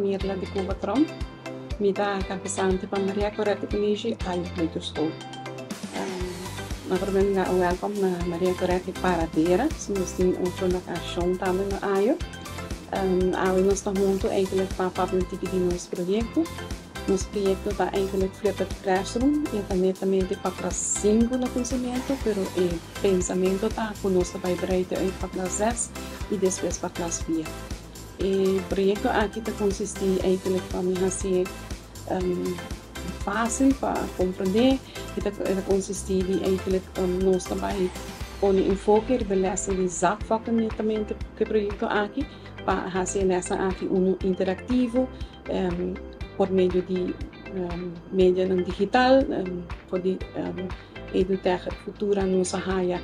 Mirla de Cuba Tromp. Mi ta kabesante pa Maria Goretti College Ayo Kleuterschool. Na promé lugar un wèlkom na Maria Goretti Paradera. Si nos tin otro lokashon tambe na Ayo. Awe nos ta huntu eigenlijk pa papia un tiki di nos proyekto. Nos proyekto ta eigenlijk Flipped Classroom. E ta netamente pa klas sinku na kuminsamentu, pero e pensamentu ta ku nos ta bai breid uit pa klas zes i despues pa klas vier. E proyekto aki ta konsistí eigenlijk pa mi hasié fásil pa komprendé. E ta e ta konsistí di eigenlijk nos ta bai pone enfoke riba e lèsnan di zakvakken netamente ku e proyekto aki pa hasi e lèsnan aki unu interaktivo por medio di medianan digital for di Edutech Futura nos a haya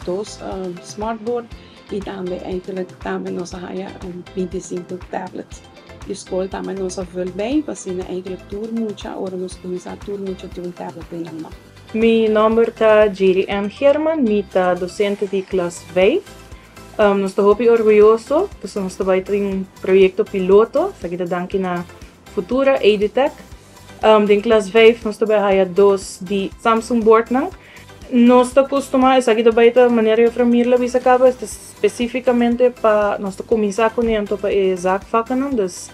dos smartboard y tambe eigenlijk tambe nos a haya 25 tablets. E skol tambe nos a vul bij pa asina eigenlijk tur mucha ora nos kuminsá tur mucha tin un tablet den nan man. Mi nòmber ta Jiri M. Geerman, mi ta dosente di klas vijf. Nos ta hopi orguyoso pasobra nos ta bai tin un proyekto piloto, esaki ta danki na Futura Edutech. Den klas vijf nos ta bai haya dos di Samsung bordnan. Nos ta kustumá, esaki ta bai ta manera Juffrouw Mirla bisa kaba, esta spesífikamente pa nos ta kuminsá kuné anto pa e zaakvakkennan. Dus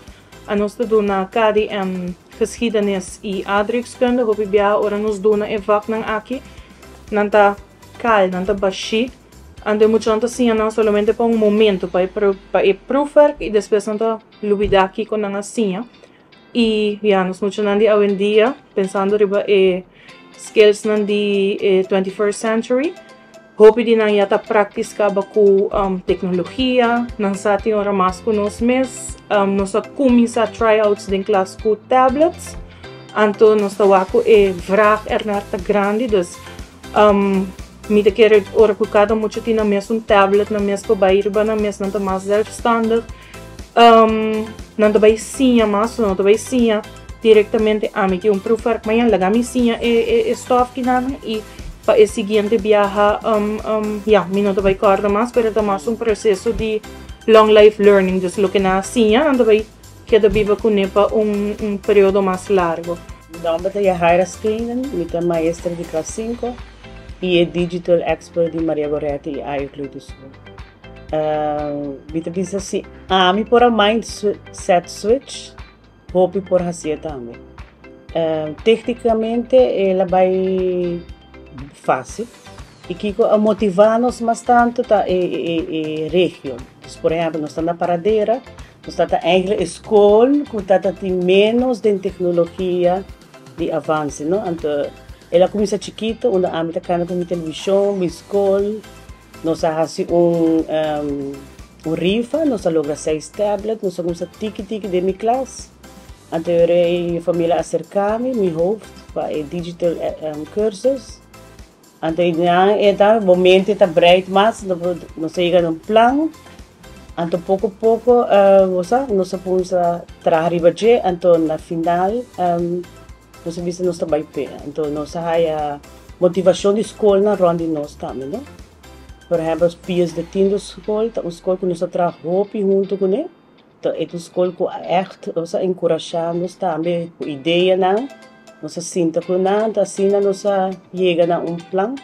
anos ta duna KDM, Geschiedenis i Aardrijkskunde. Hopi biaha ora nos duna e vaknan aki, nan ta kal, nan ta bashí. Anto e muchanan ta siña nan solamente pa un momento, pa e pa e proefwerk i despues nan ta lubidá kiko nan a siña. I ya, nos muchanan di awendia, pensando riba e skillsnan di e 21st century, hopi di nan ya ta praktis kaba ku teknologia, nan sa tin ora mas ku nos mes. Nos a kuminsá tryouts den klas ku tablets, anto nos ta wak ku e vraag ernaar ta grandi, dus mi ta kere ora ku kada mucha tin nan mes un tablet, nan mes por bai riba nan mes, nan ta mas zelfstandig. Nan ta bai siña mas, nan ta bai siña direktamente ami tin un proefwerk mañana, laga mi siña e e e stof kinan i pa e siguiente biaha ya mi no ta bai kòrda mas, pero ta mas un proseso di long life learning, dus loke nan a siña nan ta bai keda biba kuné pa un un periodo mas largo. Mi nòmber ta Yahaira Steenen, mi ta maestra di klas sinku i e digital expert di Maria Goretti i Ayo Kleuterschool. Mi ta bisa si ami por a mindset switch, hopi por hasié tambe. Téknikamente el a bai fásil. I kiko a motivá nos mas tantu ta e e regio. Dus por ehèmpel nos ta na Paradera, nos ta ta eigentlik e skol ku ta ta tin ménos den teknologia di avanse, no. Anto el a kuminsá chikitu unda ami ta kana ku mi televishon, mi skol. Nos a hasi un un rifa, nos a logra seis tablet, nos a kuminsá tiki tiki den mi klas. Anto e familia a aserká mi, mi hoofd, pa e digital cursus. Anto einan e ta bo mente ta breid mas, nos a yega na un plan. Anto poko poko bo sa, nos a kuminsá traha riba dje, anto na final Nos a bisa nos ta bai p'e. Anto nos a haya motivashon di skolnan rònt di nos tambe, no? Por ehèmpel, Pius de Tindo Skol ta un skol ku nos a traha hopi huntu kuné. Ta e ta un skol ku a ègt nos a enkurashá nos tambe ku ideanan. Nos a sinta ku nan, anto asina nos a yega na un plan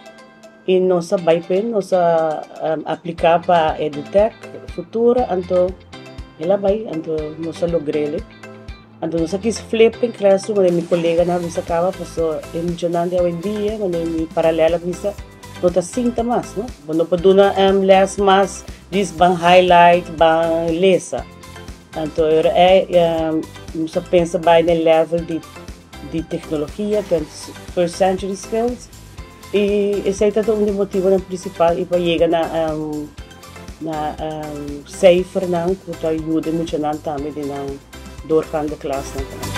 i nos a bai p'e. Nos a apliká pa Edutech Futura, anto el a bai, anto nos a logr'el. Anto nos a kis flipping classroom manera mi coleganan a bisa caba paso e muchanan di awendia manera mi paralel a bisa no ta sinta mas no. Bo no por duna les mas djis ban highlight ban lesa. Anto e ora ei nos a pensa bai na e level di di tecnologia 21st century skills y esei ta un di motibonan principal y pa yega na Na cijfernan cu ta yuda e muchanan tambe den nan doorgaande klasnan tambe.